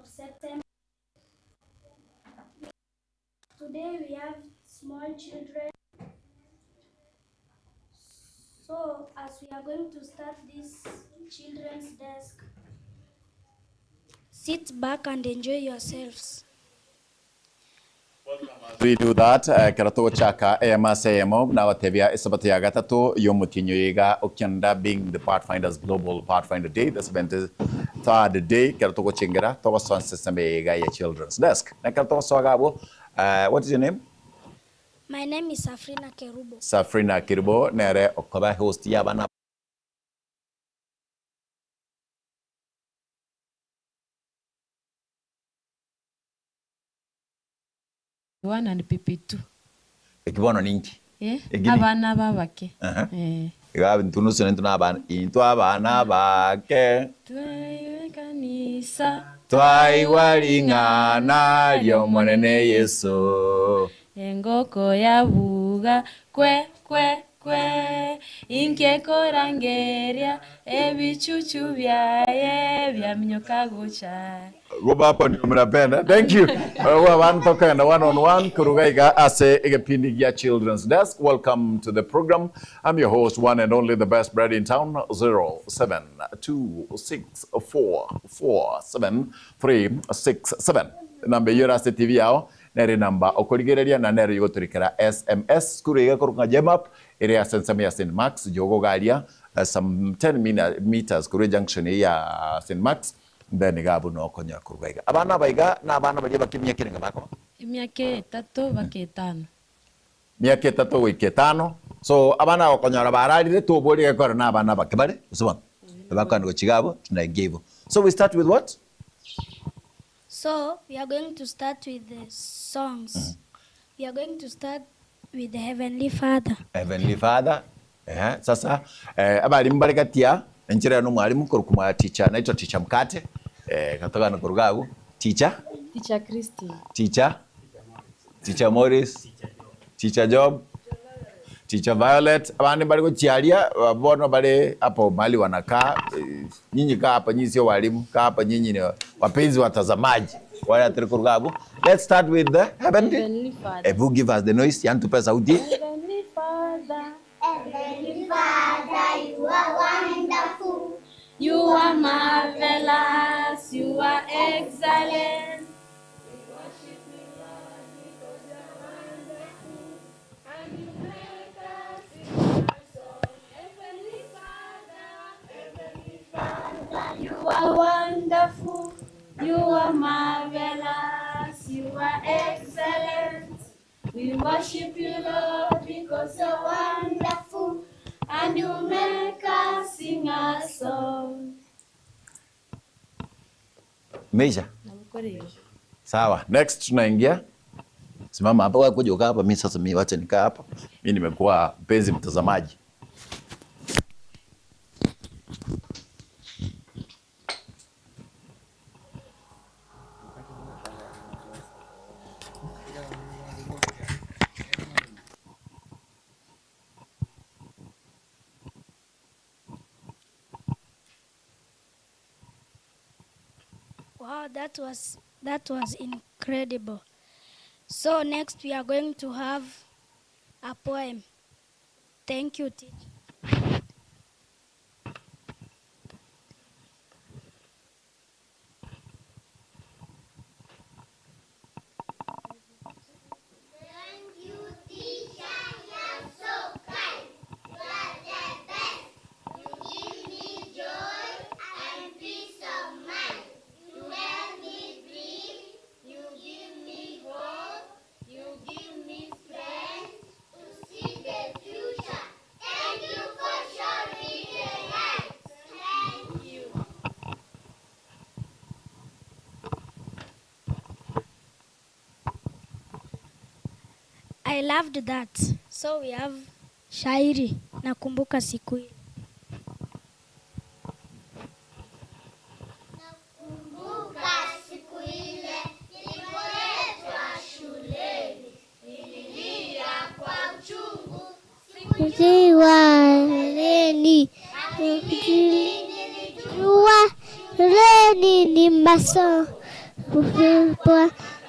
of September. Today we have small children. So as we are going to start this children's desk, sit back and enjoy yourselves. We do that karato chaka AMSAMO na watebia isabati ya gatatu yomutinyo yega okyanda being the Pathfinders Global Pathfinder Day, the 73rd day karato chingera to system yega ya children's desk na karato sogabo. What is your name? My name is Safrina Kerubo. Safrina Kerubo nere okoba host ya bana One and PP2. Ekibono ninki? Abana babake. Iga ntunusu ntuna abana, intu abana bake. Twaiwe kanisa. Twaiwaringana lyo mwanene Yesu. Engoko yabuga kwe kwe kwe. Inke korangeria ebichuchu byaye byaminyoka gucha. Roba hapo ndio mnapenda. Thank you. One and one on one kurugaiga ase egepindi ya Children's Desk. Welcome to the program. I'm your host, one and only, the best bread in town, 0726447367. Namba yora ase TV yao nere namba okorigereria na nere yogoturikera SMS kurega kuruka jemap area sensame ya St Max jogo garia some 10 meters kure junction ya St Max. Then gabu no konya kurugaiga abana baiga na abana baje bakimya kirenga bako imyaka etatu baketano myaka etatu wiketano. So abana okonyora bararire tuborige kora na abana bakebare usubana bakando chigabo tunaigebo. So we start with what? So we are going to start with the songs. We are going to start with the Heavenly Father. Heavenly Father. Sasa abali mbarikatia enchera no mwalimu kurukuma teacher naitwa teacher Mkate. Katoka na kurugagu teacher Teacher Christine, teacher Teacher Morris, Teacher Job, Teacher Violet. Abandi bali kuchialia bono bali hapo mali wanakaa. Nyinyi kaa hapa, nyinyi sio walimu, kaa hapa nyinyi ni wapenzi watazamaji. Wale atikurugagu. Let's start with the Heavenly Father. Ebu give us the noise, yantupe sauti. Heavenly Father. Heavenly Father, you are wonderful. You are marvelous, you are excellent. We worship you, Lord, because you are wonderful. And you make us sing our song. Heavenly Father, Heavenly Father, you are wonderful. You are marvelous, you are excellent. We worship you, Lord, because you are wonderful. And you make us sing a song. Meja. Sawa. Next tunaingia. Simama hapa, wewe kuja ukaa hapa, mimi sasa mimi wacha nikaa hapa. Mimi nimekuwa mpenzi mtazamaji. Wow, that was incredible. So next we are going to have a poem. Thank you, teacher. Thank you, teacher. You are so kind. You are the best. You give me joy and peace of mind. You make me dream. You give me hope. You give me strength to see the future. Thank you for showing me the light. Thank you. I loved that. So we have shairi nakumbuka siku ile. Nakumbuka siku ile nilipoletwa shuleni, nililia kwa uchungu, sikujua leni, nilijua leni ni masomo.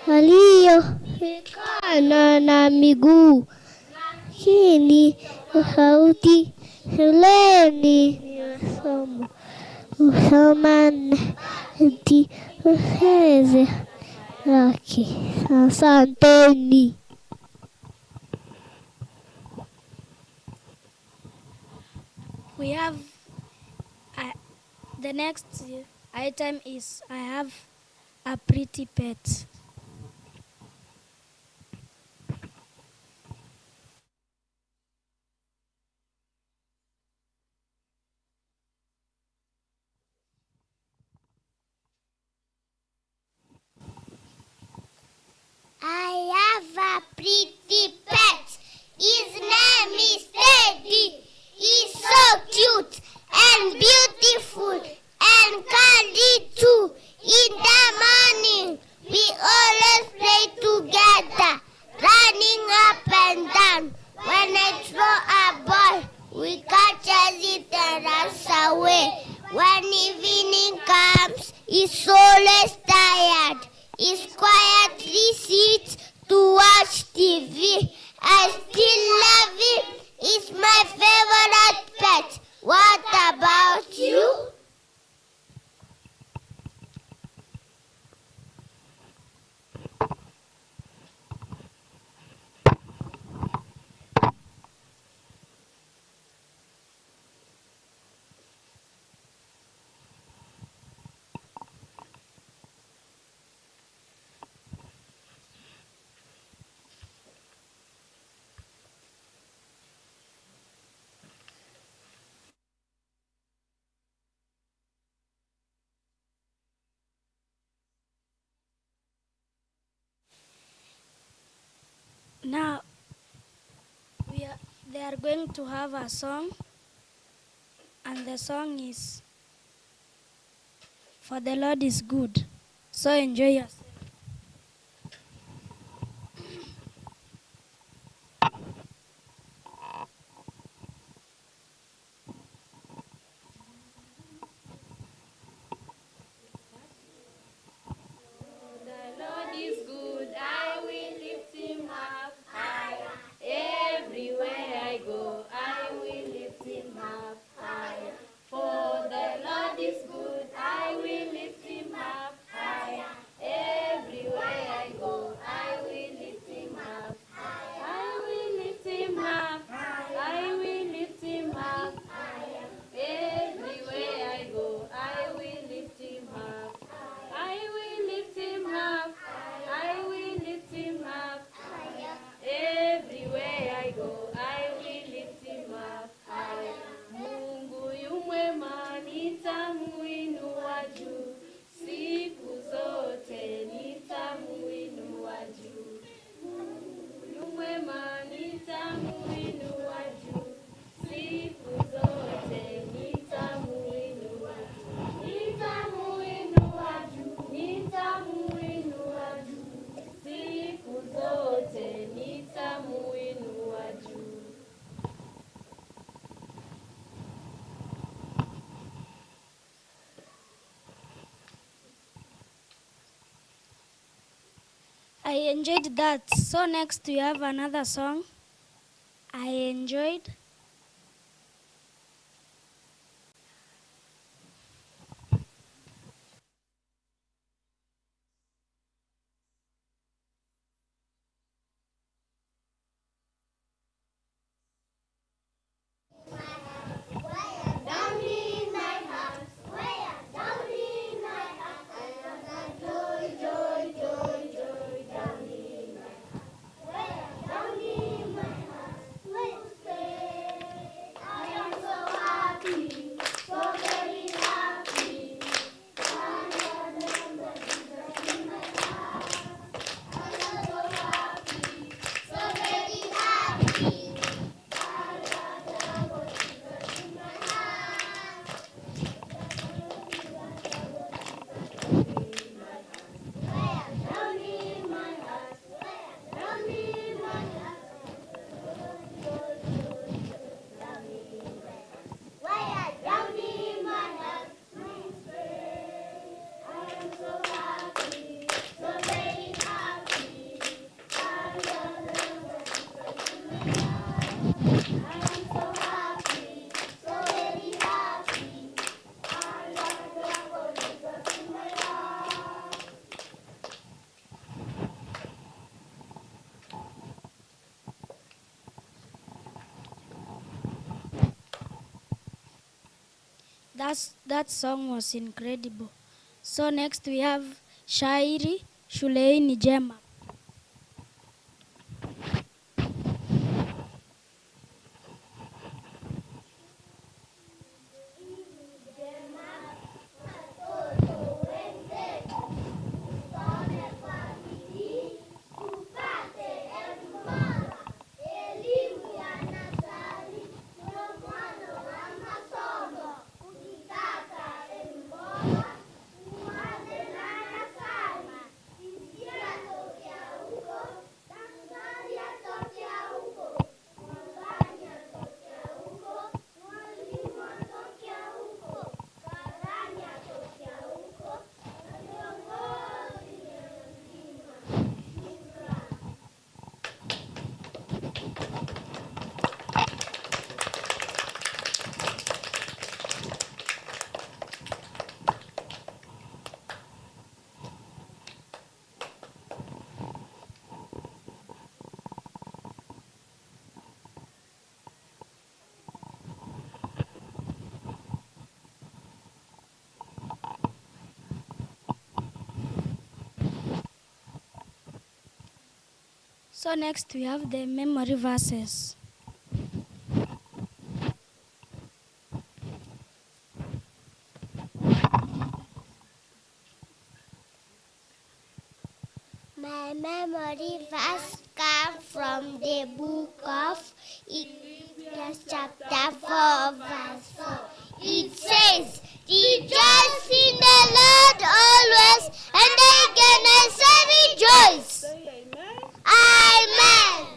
Walioshikana na miguu, lakini tofauti shuleni ni masomo. Kusoma na kucheza yake. Asanteni. We have the next item is I have a pretty pet. I have a pretty pet. His name is Teddy. He's so cute and beautiful and cuddly too. In the morning, we always play together, running up and down. When I throw a ball, we catches it and runs away. When evening comes, he's always tired. He quietly sits to watch TV. I still love him. He's my favorite pet. What about you? Now they are going to have a song, and the song is For the Lord is Good. So enjoy yourself. The Lord is good, I will lift him up higher. Everywhere I go, I will lift him up higher. For the Lord is good, I will lift him up higher. Everywhere I go, I will lift him up. I will lift him up. I will lift him up. Everywhere I go, I will lift him up. I will lift him up. I will lift him up. Everywhere I go, I will lift him up. Mungu yu mwema, nitamuinua juu. Siku zote nitamuinua juu. Mungu yu mwema, nitamuinua juu. Siku zote nitamuinua juu. Nitamuinua juu. Nitamuinua juu. Siku zote nitamuinua juu. I enjoyed that. So next we have another song. I enjoyed. Down in my heart, where? Down in my heart, I have the joy, joy, joy, joy. Down in my heart, where? Down in my heart, where? Stay. That song was incredible. So next we have Shairi Shuleni Jema. So next we have the memory verses. My memory verse comes from the book of Ecclesiastes chapter 4, verse 4. It says, "Rejoice in the Lord always, and again I say rejoice." Amen.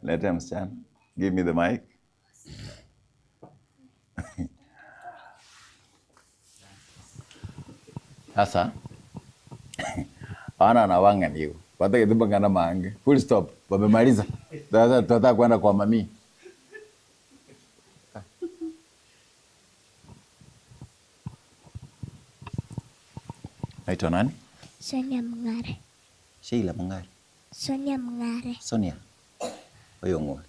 Let him stand. Give me the mic. Sasa ana nawanga niyo. Wataka kutubangana mange. Full stop. Wamemaliza. Sasa tutataka kwenda kwa mami. Naitwa nani? Sonia Mungare. Sheila Mungare. Sonia Mungare. Sonia. Oyo ng'o.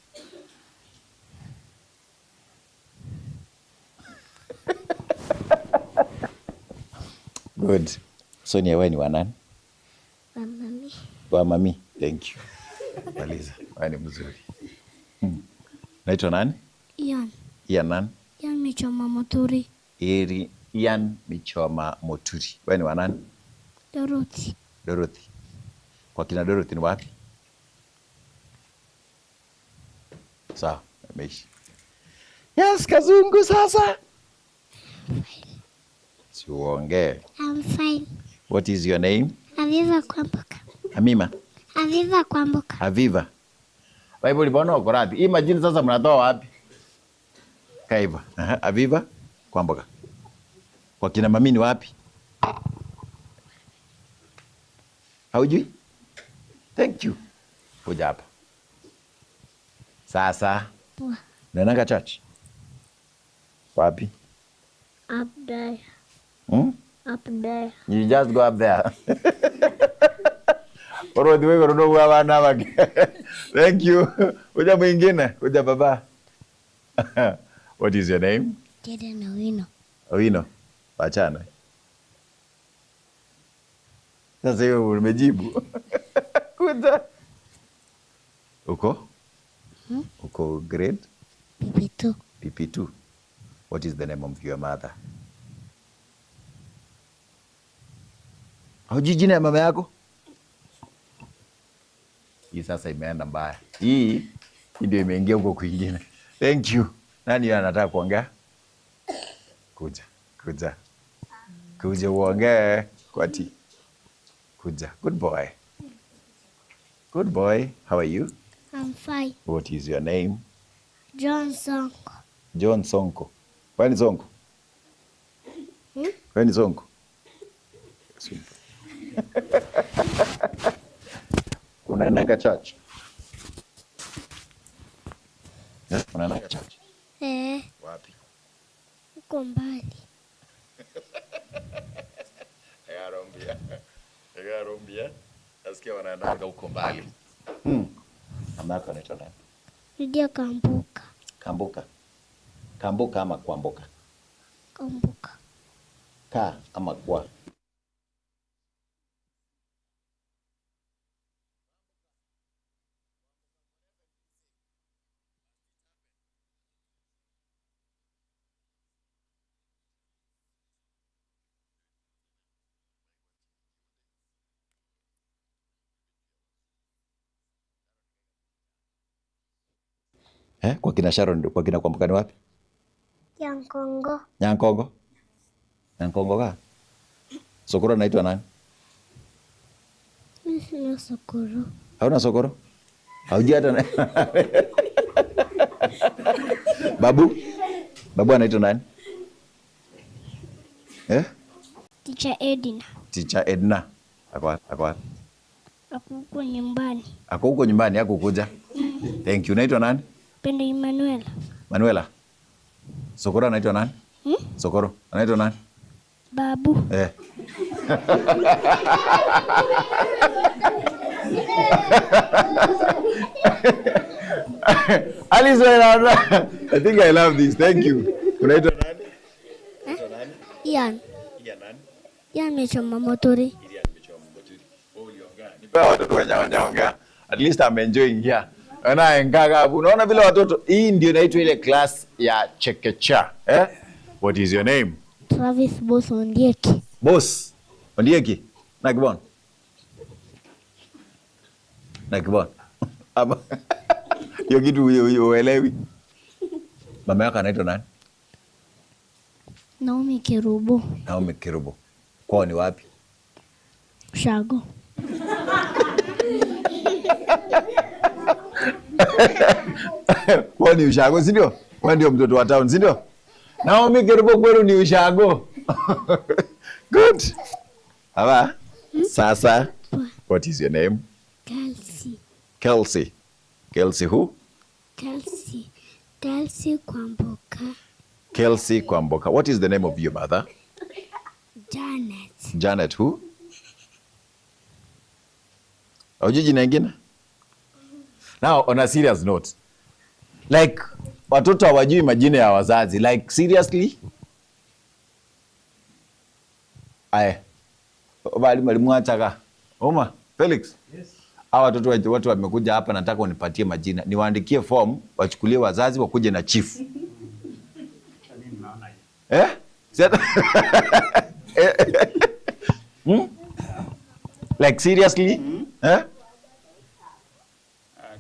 Good. Sonia, wewe ni wa nani? Wa mami. Wa mami. Thank you. Maliza. Wewe ni mzuri. Naitwa nani? Ian. Ian nani? Ian Michoma Moturi. Ian Michoma Moturi. Wewe ni wa nani? Dorothy. Dorothy. Kwa kina Dorothy ni wapi? Sawa, imeisha. Yes, kazungu sasa. Siuongee. I'm fine. What is your name? Aviva Kwamboka. Amima. Aviva Kwamboka. Aviva. Bible libona uko radhi. Hii majina sasa mnatoa wapi? Kaiva. Aviva Kwamboka. Kwa kina mami ni wapi? Haujui? Thank you. Kuja hapa. Sasa. Poa. Unaenda church? Wapi? Up there. Hmm? Up there. You just go up there. Orodi wewe rodo wana wake. Thank you. Uja mwingine, uja baba. What is your name? Jaden Owino. Owino. Wachana. Sasa hiyo umejibu. Kuja. Uko? Hmm? Uko grade? PP2. PP2. What is the name of your mother? Haujui jina ya mama yako? Hii sasa imeenda mbaya. Hii ndio imeingia huko kwingine. Thank you. Nani anataka kuongea? Kuja, kuja. Kuja uongee kwati. Kuja. Good boy. Good boy. How are you? I'm fine. What is your name? John Sonko. John Sonko. Wewe ni Sonko? Hmm? Wewe ni Sonko? Unaenda church? Unaenda church? Eh. Wapi? Uko mbali. Egarombia. Egarombia. Nasikia wanaenda huko mbali. Mama yako anaitwa nani? Lydia Kambuka. Kambuka. Kambuka ama Kwambuka? Kambuka. Ka ama kwa? Kwa kina Sharon, kwa kina Kwambuka ni wapi? Nyankongo. Nyankongo? Nyankongo ka? Sokoro anaitwa nani? Mimi sina sokoro. Hauna sokoro? Haujui hata na... Babu? Babu anaitwa nani? Eh? Teacher Edna. Teacher Edna. Ako wapi? Ako wapi? Ako huko nyumbani. Ako huko nyumbani, hakukuja. Thank you. Unaitwa nani? Pendo Emanuela. Manuela. Sokoro anaitwa nani? Hmm? Sokoro anaitwa nani? Babu. Eh. Alice, I think I love this. Thank you. Unaitwa nani? Unaitwa nani? Ian. Ian nani? Ian Mechoma Motori. Ian Mechoma Motori. Wewe uliongea. Nipewa watoto wenye wanaongea. At least I'm enjoying here. Unaona vile watoto, hii ndio inaitwa ile class ya chekechea. Eh? What is your name? Travis Boss Ondieki. Boss Ondieki. Nakibon. Nakibon. Ama hiyo kitu uelewi. Mama yako anaitwa nani? Naomi Kerubo. Naomi Kerubo. Kwao ni wapi? Ushago. Kwao ni ushago, si ndio? Wewe ndio mtoto wa town, si ndio? Naomi Kerubo kwenu ni ushago. Good. Aba? Sasa, what is your name? Kelsey. Kelsey. Kelsey who? Kelsey. Kelsey Kwamboka. Kelsey Kwamboka. What is the name of your mother? Janet. Janet who? Haujui jina ingine? Now, on a serious note, like, watoto hawajui majina ya wazazi. Like, seriously? Aye. Bali mwalimu achaga. Oma, Felix? Yes. Hawa watoto watu wamekuja hapa, nataka unipatie majina. Niwaandikie form, wachukulie wazazi wakuje na chief. Eh? Hmm? Like seriously? Mm. Eh?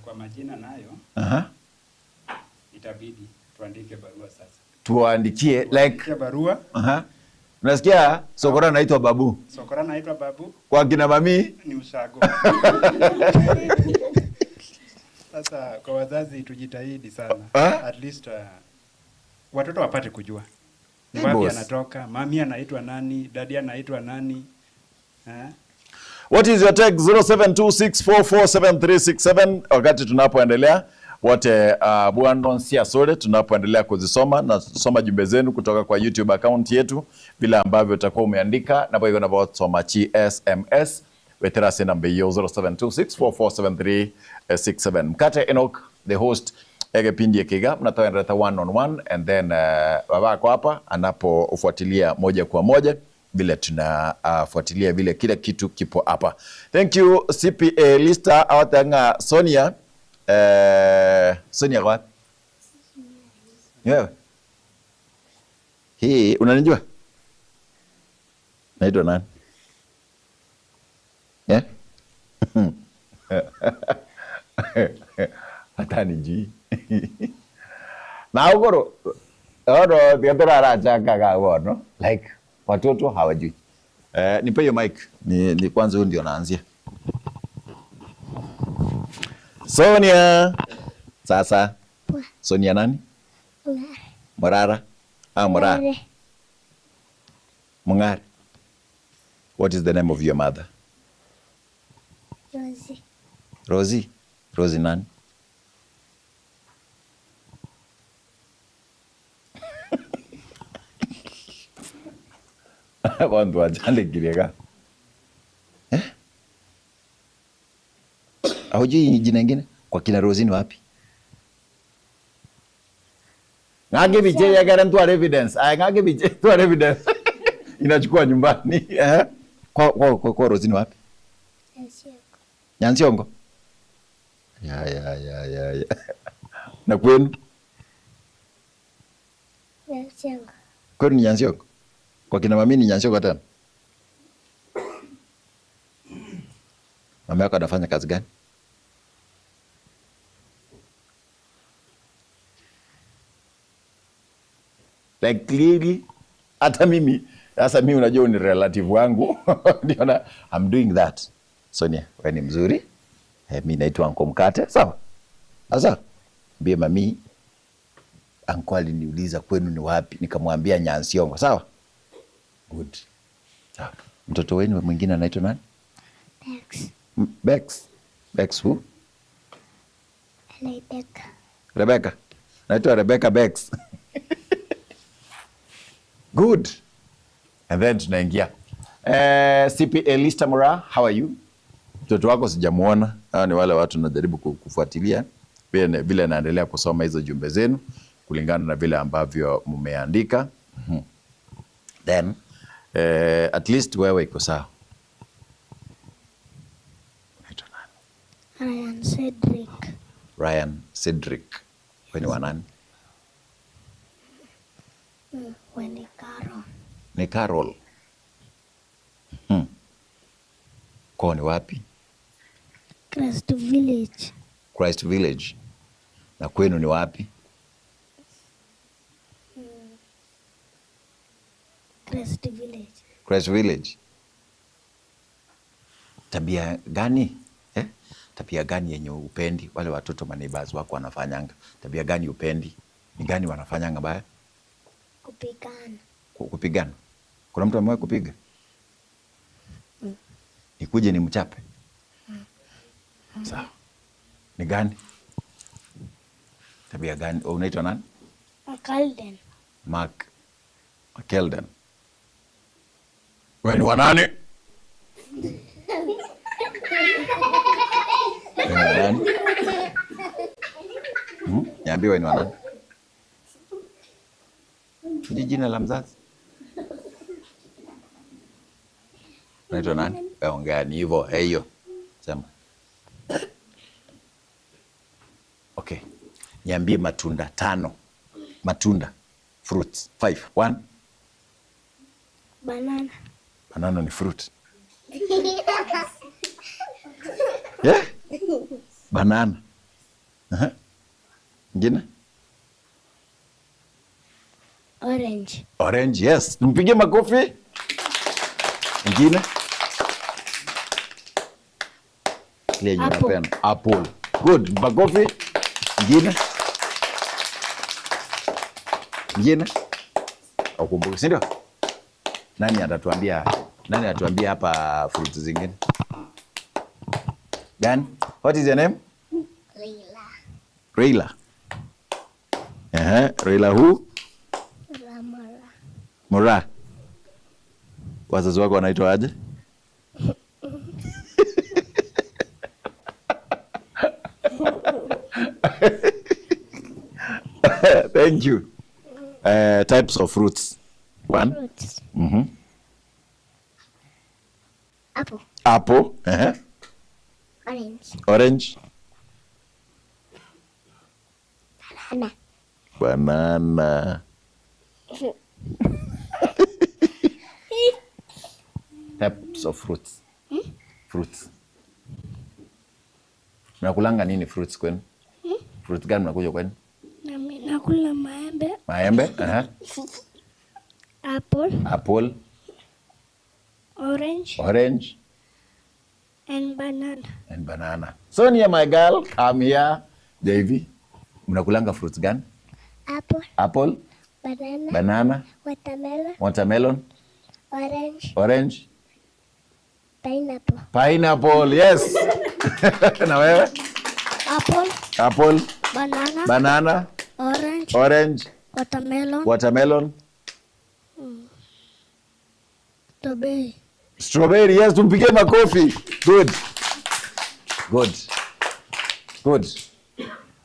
Kwa majina nayo. Itabidi tuandike barua sasa. Tuandikie like barua. Unasikia Sokora anaitwa Babu. Sokora anaitwa Babu. Kwa kina mami ni ushago. Sasa kwa wazazi tujitahidi sana. At least watoto wapate kujua. Ni wapi anatoka, mami anaitwa nani, dadi anaitwa nani. What is your text? 0726447367. Wakati tunapoendelea wote Bwandon Siasole tunapoendelea kuzisoma na soma jumbe zenu kutoka kwa YouTube account yetu vile ambavyo utakuwa umeandika na kwa hivyo soma chi SMS weterase namba hiyo 0726447367. Mkate Enoch the host egepindi ekiga mnatoa one on one and then babako hapa anapofuatilia moja kwa moja vile tunafuatilia vile kila kitu kipo hapa. Thank you CPA Lister awatanga Sonia. Sonia kwa? Wewe? Hii unanijua? Naitwa nani? Yeah? Hata nijui. Na ugoro oro tiatorarachakaga wono like watoto hawajui. Nipe hiyo mic. Ni kwanza huyu ndio naanzia. Sonia. Sasa. Sonia nani? Morara. Ah, Morara. Mungare. What is the name of your mother? Rosie. Rosie? Rosie nani? Wantu wachandikiriega. Eh? Hujui jina ingine? Kwa kina Rosie ni wapi? Ngage biche ya guarantee evidence. Ay ngage biche tu evidence. Inachukua nyumbani. Eh? Kwa Rosie ni wapi? Nyansiongo. Nyansiongo? Ya. Na kwenu? Nyansiongo. Kwenu ni Nyansiongo? Kwa kina mami ni Nyansiongo tena? Mama yako anafanya kazi gani? Like clearly, hata mimi, sasa mimi unajua ni relative wangu. Ndio na I'm doing that. Sonia, wewe ni mzuri. Mimi naitwa Uncle Mkate, sawa? Sasa mbie mami uncle aliniuliza kwenu ni wapi, nikamwambia Nyansiongo, sawa? Good. Sawa. Mtoto wenu mwingine anaitwa nani? Bex. Bex. Bex who? Rebecca. Rebecca. Naitwa Rebecca Bex. Good. And then tunaingia. CP Elista Mora, how are you? Mtoto wako sijamuona. Hao ni wale watu najaribu kufuatilia vile naendelea kusoma hizo jumbe zenu kulingana na vile ambavyo mmeandika. Then at least wewe iko sawa. Unaitwa nani? Ryan Cedric. Ryan Cedric. Wewe ni wa nani? Wewe ni Carol. Ni Carol. Kwa ni wapi? Christ Village. Christ Village. Na kwenu ni wapi? Christ Village. Christ Village. Tabia gani? Tabia gani yenye upendi? Wale watoto maneighbors wako wanafanyanga. Tabia gani upendi? Ni gani wanafanyanga baya? Kupigana. Kupigana. Kuna mtu amewahi kupiga? Nikuje nimchape? Sawa. Ni gani? Tabia gani? Unaitwa nani? McKelden. Mark McKelden. Wewe ni wa nani? Wewe ni wa nani? Niambie wewe ni wa nani? Ni jina la mzazi? Unaitwa nani? Ongea ni hivyo, hiyo. Sema. Okay. Niambie matunda 5. Matunda. Fruits. 5. 1. Banana. Banana ni fruit. Yeah? Banana. Ngine? Orange. Orange, yes. Mpige makofi. Ngine? Apple. Apple. Good. Makofi. Ngine? Ngine? Ukumbuke, si ndio? Nani atatuambia? Nani atatuambia hapa fruits zingine? Dan, what is your name? Reila. Reila. Reila who? Mora. Mora. Wazazi wako wanaitwa aje? Thank you. Types of fruits. 1. Fruits. Apple. Apple. Orange. Orange. Banana. Banana. Types of fruits. Fruits. Mnakulanga nini fruits kwenu? Fruits gani mnakuja kwenu? Nakula maembe. Maembe? Apple. Apple. Orange. Orange. And banana. And banana. Sonia, my girl, come here. Davy, mnakulanga fruits gani? Apple. Apple. Banana. Banana. Watermelon. Watermelon. Orange. Orange. Pineapple. Pineapple, yes. Na wewe? Apple. Apple. Banana. Banana. Orange. Orange. Watermelon. Watermelon. Strawberry. Strawberry, yes, tumpigie makofi. Good. Good. Good.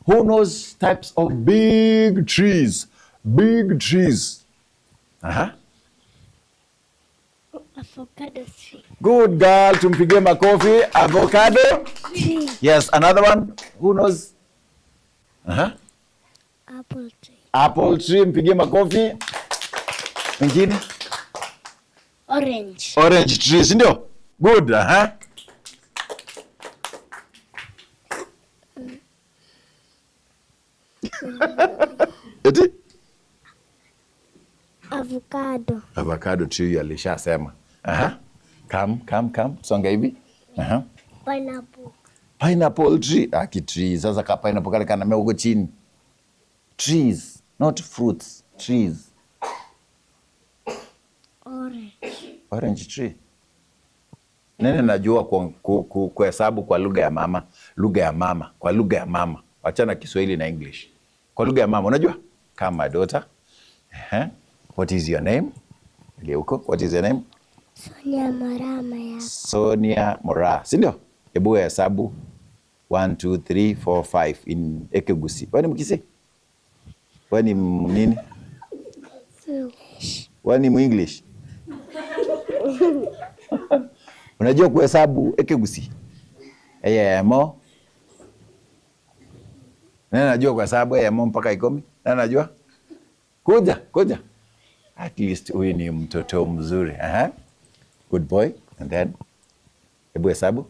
Who knows types of big trees? Big trees. Avocado tree. Good girl, tumpigie makofi. Avocado tree. Yes, another one. Who knows? Apple tree. Apple tree, mpigie makofi. Mwingine? Orange. Orange tree, si ndio? Good, Eti? Avocado. Avocado tree alishasema. Come, come, come. Songa hivi. Pineapple. Pineapple tree. Aki tree. Sasa ka pineapple kale kanamea huko chini. Trees, not fruits. Trees. Orange. Orange tree. Nene najua kuhesabu kwa lugha ya mama, lugha ya mama, kwa lugha ya mama. Wachana Kiswahili na English. Kwa lugha ya mama unajua? Kama my daughter. What is your name? Huko. What is your name? Sonia Mora Maya. Sonia Mora. Si ndio? Hebu hesabu 1 2 3 4 5 in Ekegusi. Wewe ni Mkisi? Wewe ni nini? English. Wewe ni English? Unajua kuhesabu Ekegusi? Eyemo. Nani anajua kuhesabu eyemo mpaka 10? Nani anajua? Kuja, kuja. At least huyu ni mtoto mzuri. Good boy. And then hebu hesabu.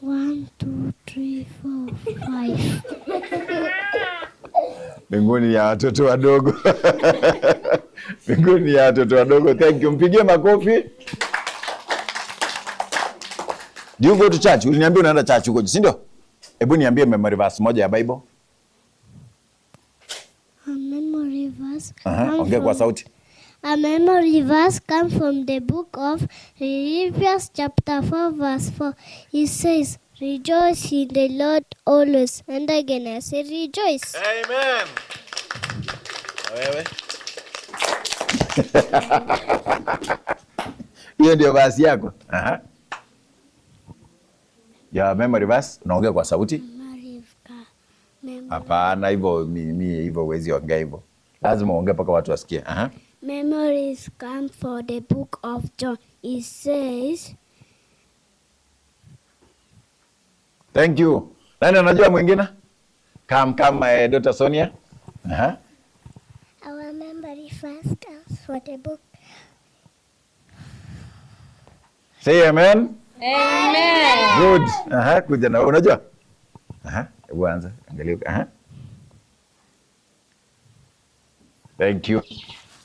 1 2 3 4 5. Mbinguni ya watoto wadogo. Mbinguni ya watoto wadogo. Thank you. Mpigie makofi. Do you go to church? Uliniambia unaenda church huko, si ndio? Hebu niambie memory verse moja ya Bible. A memory verse. Ongea kwa sauti. A memory verse comes from the book of Philippians chapter 4 verse 4. It says, "Rejoice in the Lord always." And again I say rejoice. Amen. Wewe. Hiyo ndio verse yako. Ya memory verse, unaongea kwa sauti? Hapana, hivyo mimi hivyo huwezi ongea hivyo. Lazima uongee mpaka watu wasikie. Memories come for the book of John. It says, Thank you. Nani anajua mwingine? Come, come, my daughter Sonia. Our memory verse comes for the book. Say amen. Amen. Good. Kuja na unajua? Hebu anza. Angalia. Thank you.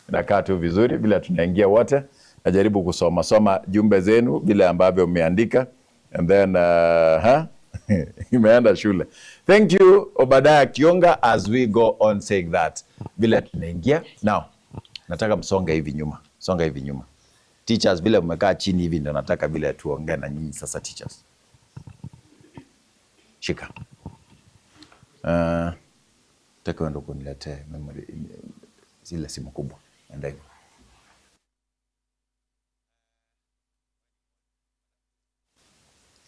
Nakaa tu vizuri bila tunaingia wote. Najaribu kusoma soma jumbe zenu vile ambavyo mmeandika and then imeenda shule. Thank you Obadiah Kionga as we go on saying that. Vile tunaingia now. Nataka msonge hivi nyuma. Songa hivi nyuma. Teachers vile mmekaa chini hivi ndio nataka vile tuongee na nyinyi sasa teachers. Shika. Nataka uende kuniletee memory zile simu kubwa. Enda hivyo.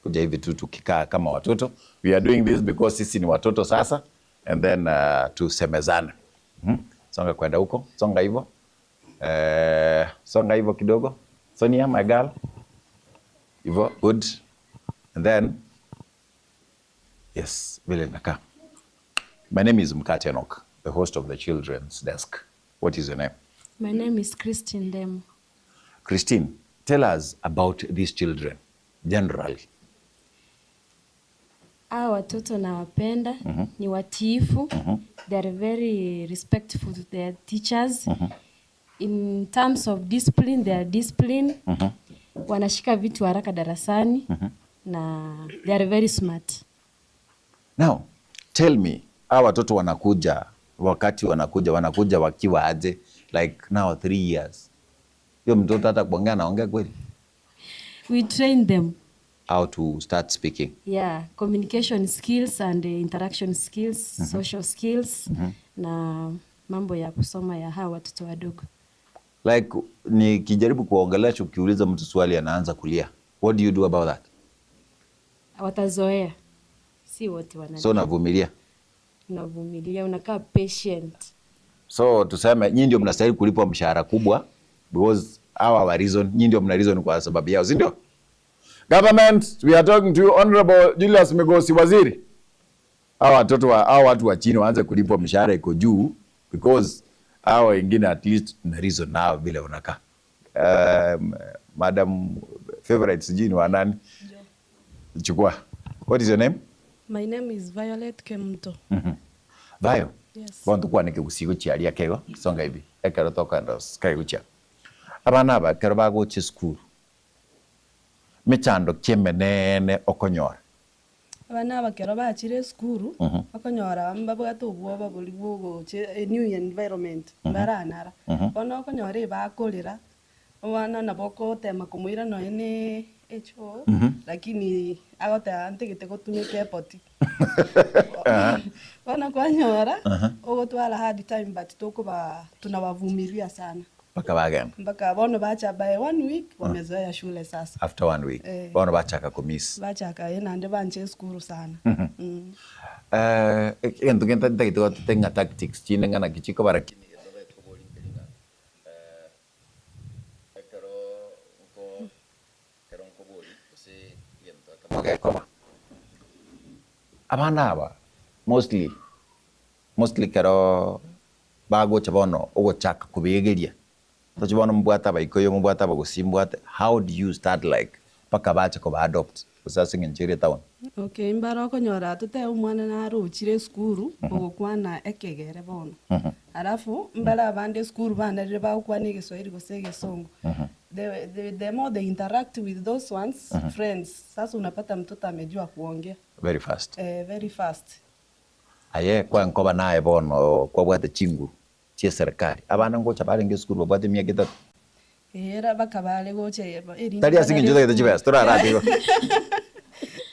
Kuja hivi tu tukikaa kama watoto. We are doing this because sisi ni watoto sasa and then tusemezane. Songa kwenda huko, songa hivyo. Songa hivyo kidogo. Sonia, my girl. Hivyo, good. And then yes, vile nakaa. My name is Mkate Enoch, the host of the Children's Desk. What is your name? My name is Christine Demo. Christine, tell us about these children, generally. Hawa watoto nawapenda, ni watiifu. They are very respectful to their teachers. In terms of discipline, they are disciplined. Wanashika vitu haraka darasani na they are very smart. Now, tell me, hawa watoto wanakuja, wakati wanakuja wakiwa aje? Like now 3 years. Hiyo mtoto hata kuongea anaongea kweli? We train them. How to start speaking. Yeah, communication skills and interaction skills, social skills na mambo ya kusoma ya hawa watoto wadogo. Like nikijaribu kuongelesha, ukiuliza mtu swali anaanza kulia. What do you do about that? Watazoea. Si wote wanalia. So unavumilia? Unavumilia, unakaa patient. So tuseme nyinyi ndio mnastahili kulipwa mshahara kubwa because hawa reason, nyinyi ndio mna reason kwa sababu yao, si ndio? Government, we are talking to you, Honorable Julius Migosi Waziri. Hawa watoto wa hawa watu wa chini waanze kulipwa mshahara iko juu because hawa wengine at least na reason nao vile unakaa. Madam favorite sijui ni wa nani? Chukua. What is your name? My name is Violet Kemto. Vayo. Yes. Bonto kwa nike chiaria kego songa hivi. Ekero toka ndo sky guchia. Abana aba kero bagochi school. Mechando kiemenene okonyora. Abana aba kero bachire school okonyora mbabwate obwoba buri bwogoche a new environment baranara. Bono okonyora bakorera obana nabo kotema kumuira noene echo lakini agote antigite gotumika airport. Bana kwanyora ogotwala hard time but tukoba tunawavumilia sana. Mpaka bagenda. Mpaka bono bacha by 1 week wamezoea shule sasa. After 1 week. Bono bachaka kumiss. Bachaka yena ande banche school sana. Ento kenta tagito tenga tactics chine ngana kichiko barakini. Okay, koma. Abana aba mostly kero bagocha bono ogochaka kubigeria. Tochi bono mbwata baikoyo mbwata bagusimbwata. How do you start like paka bacha ko ba adopt usase ngenchere town? Okay, mbara okonyora tute omwana naruchire skuru ogokwana ekegere bono. Alafu mbara abande skuru banarire bagokwana egeswahili gose egesongo. The more they interact with those ones, friends, sasa unapata mtoto amejua kuongea. Very fast. Very fast. Aye kwa nkoba naye bono kwa bwate chingu chie serikali. Abana ngocha barenge skuru babwate miaka 3. Era bakabale goche eri. Tari asinge njoda gete chibesa tora rati.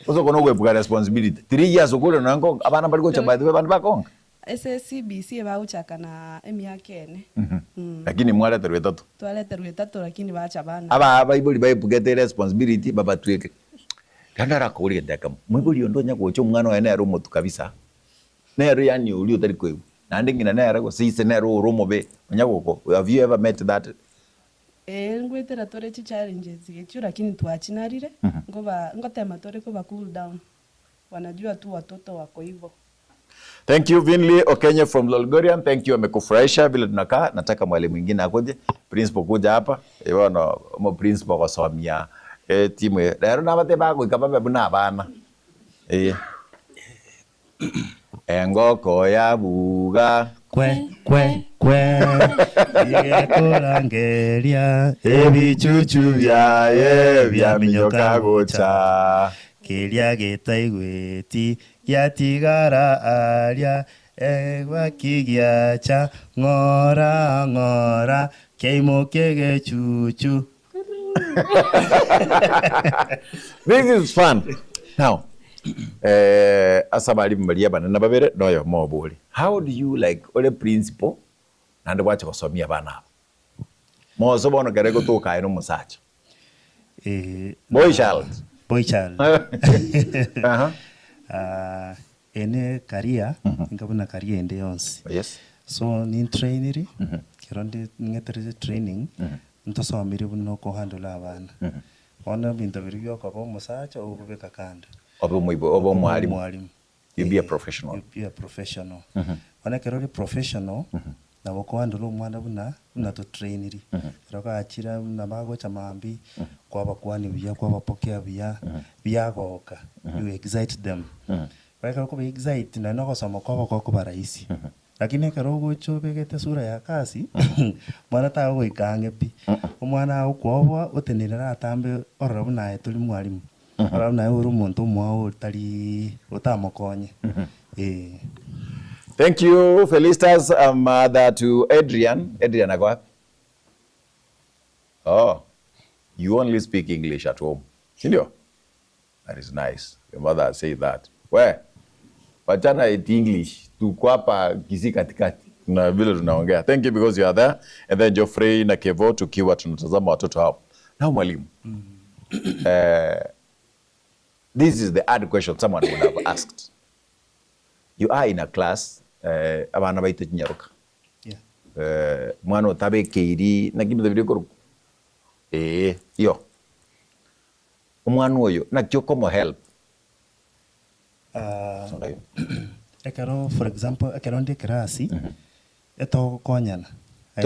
Oso kono gwepuka responsibility. 3 years okule nango abana bari gocha by the way bandu bakonga. SSCBC bauchaka na emiaka 4. Lakini mwaleterwe 3. Twaleterwe 3 lakini bacha bana. Aba abaibuli baipugete responsibility babatweke. Kandara kuri ndaka. Mwibuli ondonya gocha omwana wae nero mutu kabisa. Nero yani uli utari kwebu. Na ndingina nero go sise nero urumobe onyagoko. Have you ever met that? Ngwetera tore chi challenges gechu lakini twachinarire ngoba ngotema tore ko ba cool down. Wanajua tu watoto wako hivyo. Thank you Vinley Okenye from Lolgorian. Thank you, amekufurahisha vile tunakaa. Nataka mwalimu mwingine akuje. Principal kuja hapa. Bwana mo principal kwasomia timu. Lero na bate bago ikababa buna bana. Engoko ya buga kwe kwe kwe igekurangeria ebichuchu byaye bya minyoka gocha kiria gitaigweti gyatigara aria egwa kigiacha ng'ora ng'ora keimoke gechuchu. This is fun. Now, asabali mbalia bana babere noyo mobuli. How do you like ole principal nande wacha kusomia bana abo? Mozo bono kerego tukae no musacha. Boy child. Boy child. Ene career, ngabona career ende yonse. Yes. So ni traineri, kironde ngetere training, ntosomire buno ko handle abana. Ona bintu biri kwa musacha obubeka kando. Obo mwalimu. You be a professional. You be a professional. Wana kerori professional, Nabo koandora omwana buna buna totrainiri. Kero gachira buna bagocha mambi, kwabakwani buya, kwabapokea buya, biagoka. You excite them. Baikara kuba excite na nogosoma kwabo gokoba rahisi. Lakini ekero ogocha obegete sura ya kasi, mwana tagoika ang'e pi. Omwana agokwoboa otenerera atambe orora buna aye tori mwarimu. Orora buna aye ore omonto omwao otari otamokonye. Thank you, Felistas, mother to Adrian. Adrian ako wapi? Oh, you only speak English at home. Sindio? That is nice. Your mother say that. We, wachana eti English. Tuko hapa Kisii katikati. Na vile tunaongea. Thank you because you are there. And then Geoffrey na Kevo tukiwa tunatazama watoto hao. Now mwalimu. This is the hard question someone would have asked. You are in a class, abana baito chinyaruka. Yeah. Mwana otabekeiri na kimbe video koru. Yo. Omwana oyo nakyo komo help. Ekero for example, ekero ndi class, eto konyana. I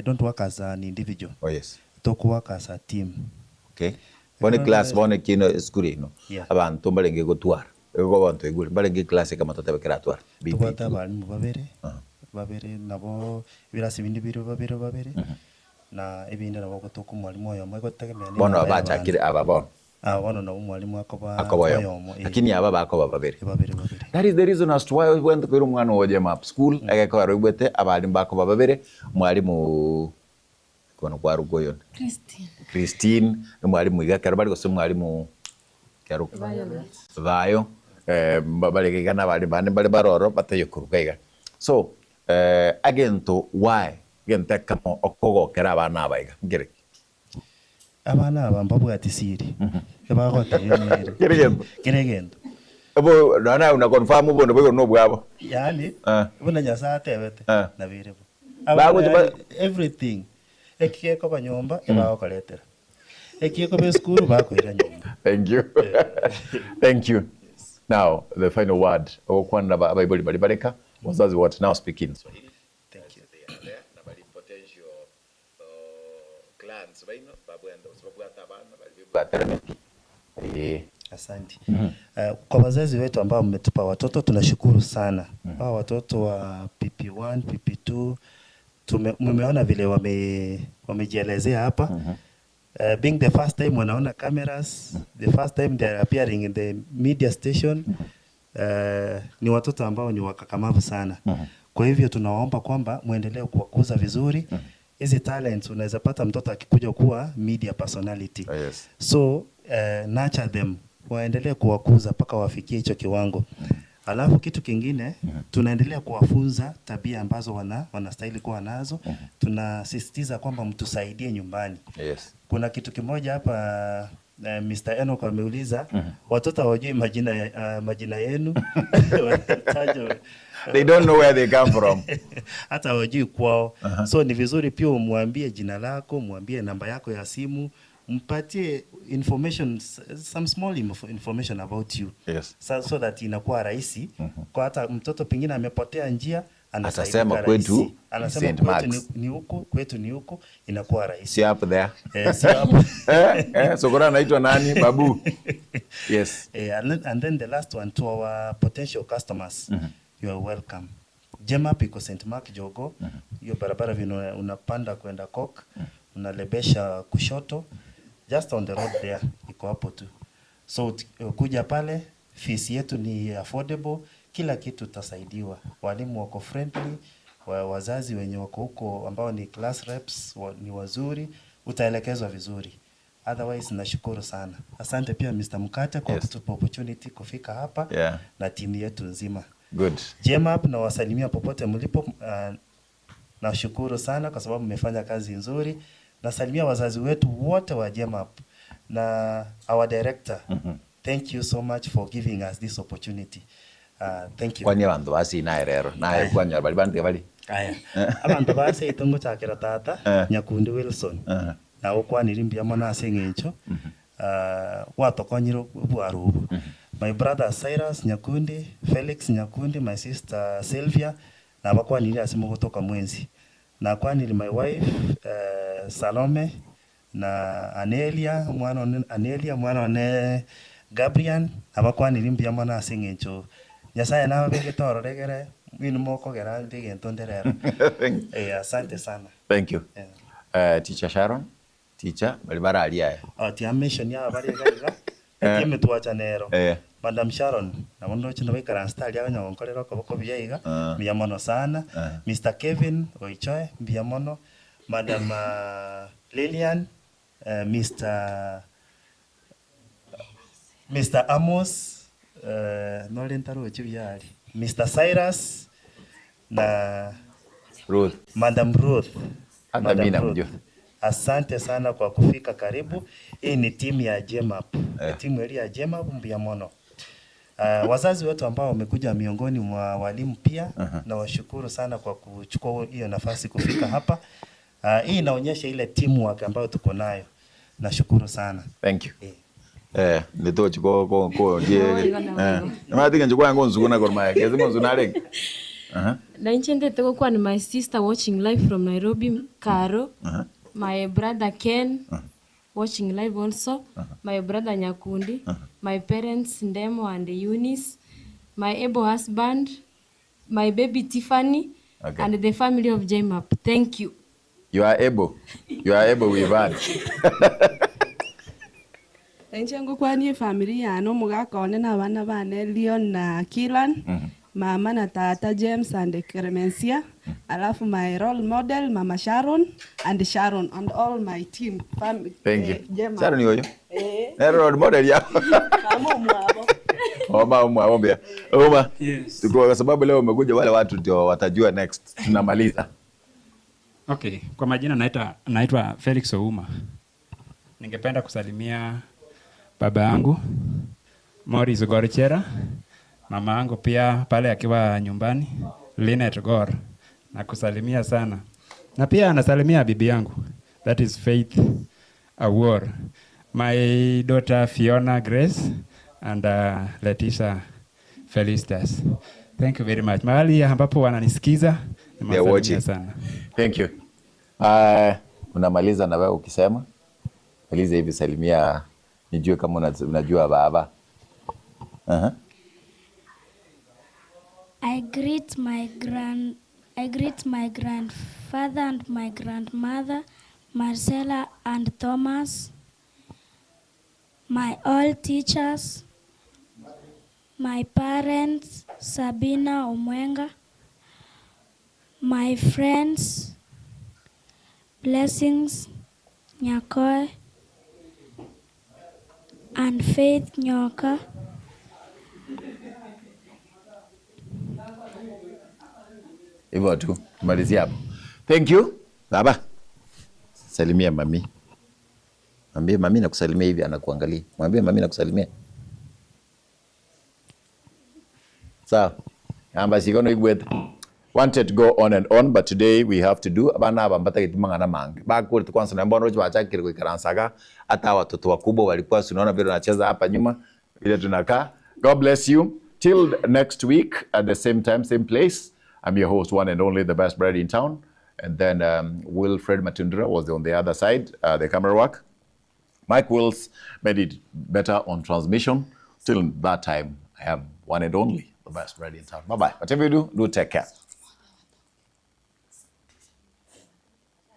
don't work as an individual. Oh yes. Talk work as a team. Okay. Bone class bone kino skuri no. Yeah. Abantu mbalenge gotwara. Ego abantu igure mbalenge class kama totebe kiratwara. Tubata abarimu babere. Babere nabo ibirasi bindi biro babere babere. Na ibindi nabo gotoka mwalimu oyo mwe gotegemea ni. Bono abachakire aba bono. Bono nabo mwalimu akoba oyomo. Lakini aba bakoba babere. Babere babere. That is the reason as to why we went to mwana wa Jemap school agekora rwete abarimu bakoba babere mwalimu kono kwa rugoyo. Christine. Christine mwalimu igakero bari gose mwalimu kero. Vayo. Bari gana bari bane bari baroro batayo kurugaiga. So again to why gente kamo okogokera abana abaiga ngere abana aba mbabwati siri ebagoteye kere gento ebo nana una confirm ubondo bwe no bwabo yani buna Nyasaye atebete nabirebo everything ekiyeko banyomba ebagokoretera ekiyeko be school bakoira nyomba. Thank you. Thank you. Now the final word okwana abaiboli bali bareka wazazi wote now speak in Swahili. Thank you. Asante. Kwa wazazi wetu ambao mmetupa watoto tunashukuru sana. Hawa watoto wa PP1, PP2 mmeona vile wamejielezea hapa. Being the first time wanaona cameras, the first time they are appearing in the media station. Ni watoto ambao ni wakakamavu sana. Kwa hivyo tunawaomba kwamba muendelee kuwakuza vizuri. Hizi talents unaweza pata mtoto akikuja kuwa media personality. Oh, yes. So nurture them, waendelee kuwakuza mpaka wafikie hicho kiwango. Alafu kitu kingine tunaendelea kuwafunza tabia ambazo wanastahili kuwa nazo. Tunasisitiza kwamba mtusaidie nyumbani. Yes. Kuna kitu kimoja hapa Mr. Enoch ameuliza, watoto hawajui majina yenu. They don't know where they come from. Hata hawajui kwao. So ni vizuri pia umwambie jina lako, mwambie namba yako ya simu, mpatie information, some small information about you. Yes. So that inakuwa rahisi. Kwa hata mtoto pengine amepotea njia, atasema kwetu, anasema kwetu ni huko, kwetu ni huko, inakuwa rahisi. Si up there. Si hapo. Sokora anaitwa nani? Babu. Yes. And then the last one to our potential customers. You are welcome. Jemap iko St. Mark Jogo. Hiyo barabara vile unapanda kwenda Kok, unalebesha kushoto, just on the road there, iko hapo tu. So kuja pale, fees yetu ni affordable, kila kitu utasaidiwa. Walimu wako friendly, wazazi wenye wako huko ambao ni class reps ni wazuri, utaelekezwa vizuri. Otherwise nashukuru sana. Asante pia Mr. Mkate kwa kutupa opportunity kufika hapa na timu yetu nzima. Good. Jemap na wasalimia popote mlipo. Nashukuru sana kwa sababu mmefanya kazi nzuri. Nasalimia wazazi wetu wote wa Jemap na our director. Thank you so much for giving us this opportunity. Thank you. Kwani abantu basi naye rero naye kwanya bali bandi bali. Aya. Abantu basi itongo chakira tata Nyakundi Wilson. Na okwanira mbiamo nase ng'encho. Watokonyire bwarubu. My brother Cyrus Nyakundi, Felix Nyakundi, my sister Sylvia, Na bakwanire ase mogotoka mwenzi. Na kwanire my wife Salome na Anelia mwana Anelia mwana one Gabriel abakwanire mbuya mono ase eng'encho Nyasaye nababeke tororegere mwinu mokogera ndigento nderero. Asante sana. Thank you. Teacher Sharon, teacher bali bararia. Tia mission ya bari gaiga. Timu tuacha nero. Madam Sharon, na mondo chino baikaransta aria abanyagonkorera okoboko buya iga, mbuya mono sana. Mr. Kevin Oichoe, mbuya mono. Madam Lilian, Mr. Amos, nore ntarochi byari. Mr. Cyrus na Ruth. Madam Ruth. Madam Ruth. Asante sana kwa kufika karibu. Hii ni timu ya JEMAP. Timu ya JEMAP mbuya mono. Wazazi wetu ambao wamekuja miongoni mwa walimu pia na washukuru sana kwa kuchukua hiyo nafasi kufika hapa. Hii inaonyesha ile teamwork ambayo tuko nayo. Nashukuru sana. Thank you. Nitochi ko ko ko ndiye. Namati njukwa ngonzukuna Gor Mahia. Kezi ngonzunare. Na nchende teko kwa ni my sister watching live from Nairobi, Karo. My brother Ken watching live also. My brother Nyakundi, my parents Ndemo and Eunice, my able husband, my baby Tiffany, and the family of JMAP. Thank you. You are able. You are able with that. Enchengo kwani familia ano mugakone na abana bane Leon na Kilan, mama na tata James and Clemencia, alafu my role model Mama Sharon and Sharon and all my team. Thank you. Sharon yoyo. Role model ya. Mama mwabo. Oma mwabo. Oma. Yes. Kwa sababu leo umekuja wale watu ndio watajua next. Tunamaliza. Okay, kwa majina naitwa Felix Ouma. Ningependa kusalimia baba yangu Morris Gorchera, mama yangu pia pale akiwa nyumbani Linet Gor, nakusalimia sana. Na pia nasalimia bibi yangu, that is Faith Awor, my daughter Fiona Grace and Letitia Felicitas. Thank you very much. Mahali ambapo wananisikiza, nimewasalimia sana. Thank you. Unamaliza na wewe ukisema maliza hivi, salimia nijue kama unajua baba. I greet my grandfather and my grandmother, Marcella and Thomas, my all teachers, my parents, Sabina Omwenga, my friends, Blessings Nyakoe and Faith Nyoka. Hivyo tu, tumalizia hapo. Thank you. Baba, salimia mami. Mwambie mami nakusalimia hivi, anakuangalia. Mwambie mami nakusalimia. Sawa. Amba sikono igwete. Wanted to go on and on, but today we have to do abana aba mbataka mange. Bakuri kwanza na mbona wacha kuikaransaga hata watoto wakubwa walikuwa tunaona vile wanacheza hapa nyuma vile tunakaa. God bless you. Till next week at the same time, same place. I'm your host, one and only, the best bread in town. And then Wilfred Matundura was on the other side, the camera work. Mike Wills made it better on transmission. Till that time, I am one and only, the best bread in town. Bye-bye. Whatever you do, do take care.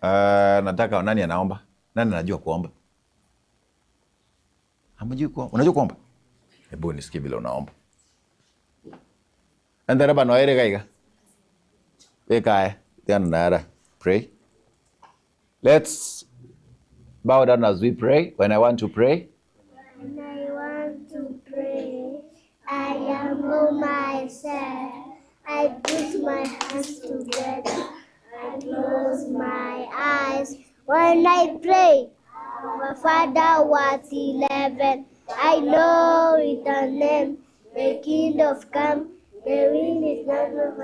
Nataka nani anaomba? Nani anajua kuomba? Hamjui kuomba? Unajua kuomba? Hebu nisikie vile unaomba. Endereba noere gaiga. Ekae, tiana pray. Let's bow down as we pray. When I want to pray. When I want to pray, I humble myself. I put my hands together. I close my eyes. When I pray, our Father was 11. I know it a name. The kingdom come. The wind is not of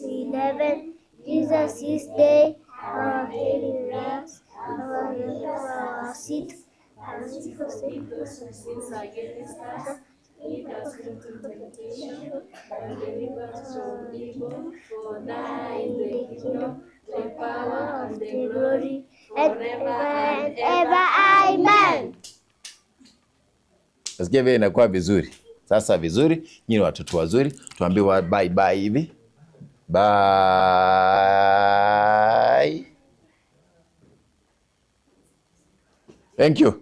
11. Jesus is day. Our daily rest. Our our seat. Our sins against us. Lead us not into temptation, but deliver us from evil. For thine is the kingdom, the power, and the glory, forever and ever. Amen. Nasikia vile inakuwa vizuri. Sasa vizuri, nyinyi ni watoto wazuri, tuambiwa bye bye hivi. Bye. Thank you.